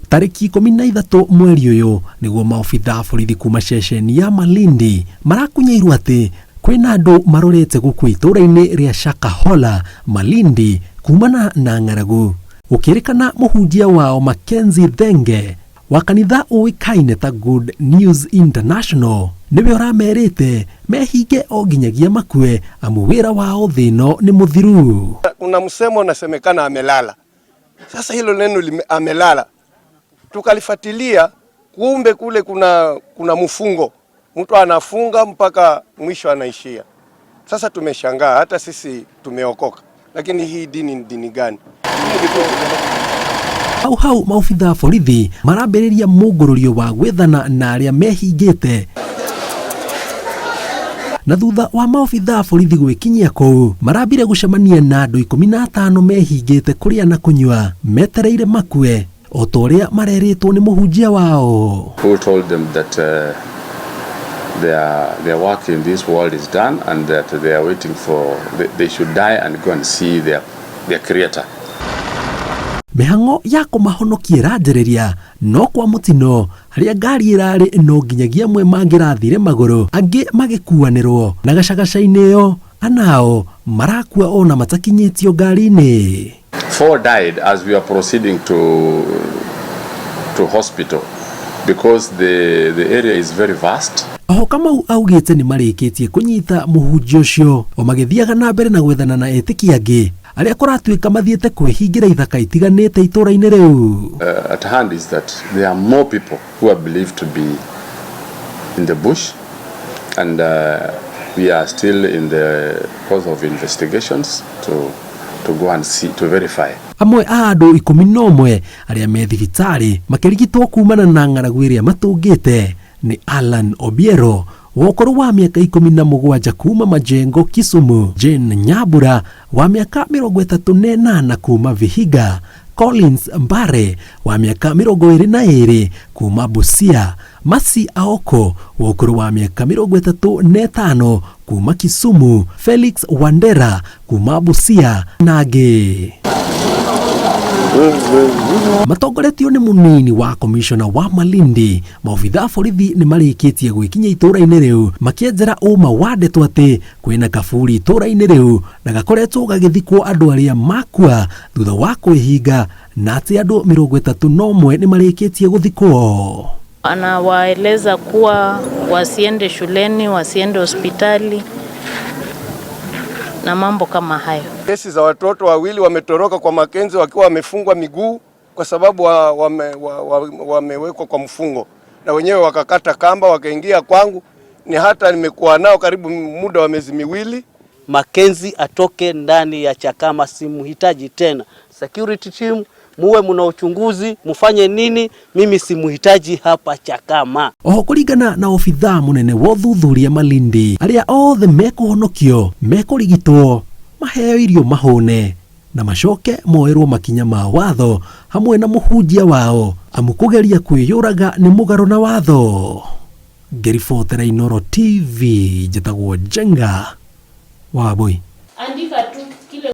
Tarĩki 13 mweri ũyũ nĩguo maobitha a borithi kuma ceceni ya Malindi marakunyeirwo atĩ kwĩna andũ marorete gũkua itũũra-inĩ rĩa Shakahola, Malindi kumana na ng'aragu. Gũkĩrĩkana mũhunjia wao Mackenzie Thenge wa kanitha ũĩkaine ta Good News International nĩwe ũramerĩte mehinge o nginyagia makue amu wĩra wao thĩ ĩno nĩ mũthiru. Kuna msemo unasemekana amelala. Sasa hilo neno amelala, tukalifuatilia, kumbe kule kuna mfungo, mtu anafunga mpaka mwisho anaishia. Sasa tumeshangaa, hata sisi tumeokoka, lakini hii dini ni dini gani? Hau hau maobitha a borithi marambĩrĩria mũngũrũrio wa gwethana na arĩa mehingĩte na thutha wa maobitha a borithi gwĩkinyia kũu marambire gũcemania na andũ 15 mehingĩte kũrĩa na kũnyua metereire makue o ta ũrĩa marerĩtwo nĩ mũhunjia wao. Who told them that their work in this world is done and that they are waiting for they should die and go and see their creator. Mĩhang'o ya kũmahonokia ĩranjĩrĩria no kwa mũtino harĩa ngari ĩrarĩ no nginyagia amwe mangĩrathire magũrũ angĩ magĩkuanĩrwo na gacagaca-inĩ ĩyo anao marakua ona matakinyĩtio ngari-inĩ. 4 died as we are proceeding to hospital because the area is very vast. Oho Kamau augĩte nĩ marĩkĩtie kũnyita mũhunjia ũcio o magĩthiaga na mbere na gwethana na etĩkia angĩ arĩa kũratuĩka mathiĩte kwĩhingĩra ithaka itiganĩte itũũra-inĩ rĩu. At hand is that there are more people who are believed to be in the bush, and we are still in the course of investigations to go and see, to verify. Amwe a andũ 11 arĩa me thibitarĩ makĩrigitwo kumana na ng'aragu ĩrĩa matũngĩte nĩ Alan Obiero wa ũkũrũ wa mĩaka 17 kuma Majengo, Kisumu, Jane Nyambura wa mĩaka 38 kuma Vihiga, Collins Mbare wa mĩaka 22 kuma Busia, Masi Aoko wa ũkũrũ wa mĩaka 35 kuma Kisumu, Felix Wandera kuma Busia na angĩ. Matongoretio nĩ mũnini wa komishona wa Malindi, maobitha a borithi nĩ marĩkĩtie gwĩkinya itũũra-inĩ rĩu makĩenjera ũma wa ndeto atĩ kwĩna kaburi itũũra-inĩ rĩu na gakoretwo gagĩthikwo andũ arĩa makua thutha wa kwĩhinga na atĩ andũ 31 nĩ marĩkĩtie gũthikwo. Anawaeleza kuwa wasiende shuleni, wasiende hospitali na mambo kama hayo. Kesi za watoto wawili wametoroka kwa Makenzi wakiwa wamefungwa miguu kwa sababu wamewekwa kwa mfungo, na wenyewe wakakata kamba wakaingia kwangu. Ni hata nimekuwa nao karibu muda wa miezi miwili. Makenzi atoke ndani ya Chakama, simuhitaji tena. Security team muwe mna uchunguzi, mufanye nini, mimi simuhitaji hapa Chakama. Oho kũringana na obithaa mũnene wa ũthuthuria Malindi, arĩa othe mekũhonokio mekũrigitwo maheo irio mahũne na macoke moerwo makinya ma watho hamwe na mũhunjia wao amu kũgeria kwĩyũraga nĩ mũgarũ na watho. Ngĩribotera Inooro TV, njĩtagwo Njenga Wambui. Andika tu.